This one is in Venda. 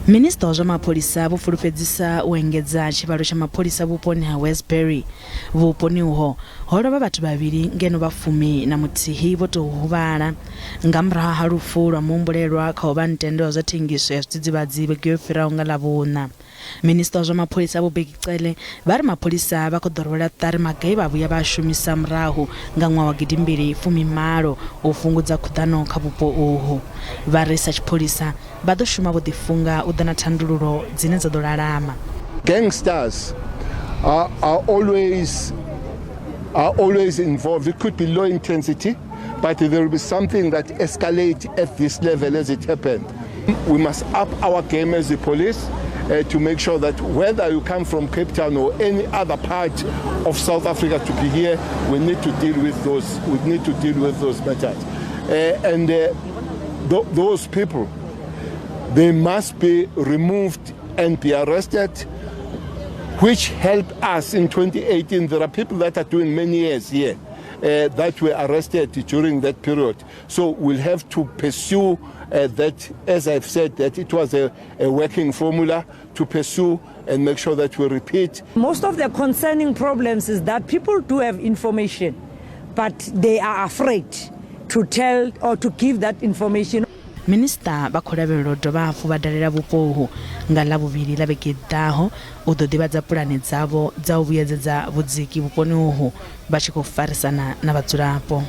Minisiṱa wa zwa mapholisa vho fulufhedzisa u engedza tshivhalo tsha mapholisa vhuponi ha Westbury. Vhuponi uho ho lovha vhathu vhavhili ngeno vha 11 vho tou huvhala nga murahu ha lufu lwa muhumbulelwa kha u vha ntende wa zwa thengiso ya zwidzidzivhadzi vhege yo fhiraho nga Ḽavhuṋa. Minisiṱa wa zwa mapholisa Vho Bheki Cele vha ri mapholisa vha khou ḓo rwela ṱari maga e vha vhuya vha a shumisa murahu nga ṅwaha wa gidimbili fumi malo u fhungudza khuḓano kha vhupo uhu. Vha ri sa tshipholisa vha ḓo shuma vho ḓifunga u ḓa na thandululo dzine dza ḓo lalama. Gangsters are, are always are always involved. It could be low intensity, but there will be something that escalates at this level as it happened. We must up our game as the police to make sure that whether you come from Cape Town or any other part of South Africa to be here, we need to deal with those. We need to deal with those matters, and those people, they must be removed and be arrested, which helped us in 2018. There are people that are doing many years here that were arrested during that period. So we'll have to pursue that, as I've said, that it was a working formula to pursue and make sure that we repeat. Most of the concerning problems is that people do have information, but they are afraid to tell or to give that information. Minisiṱa vha khou lavhelelwa u dovha hafhu vha dalela vhupo uhu nga Ḽavhuvhili ḽa vhege i ḓaho u ḓo ḓivhadza pulane dzavho dza u vhuyedzedza vhudziki vhuponi uhu vha tshi khou farisana na vhadzulapo.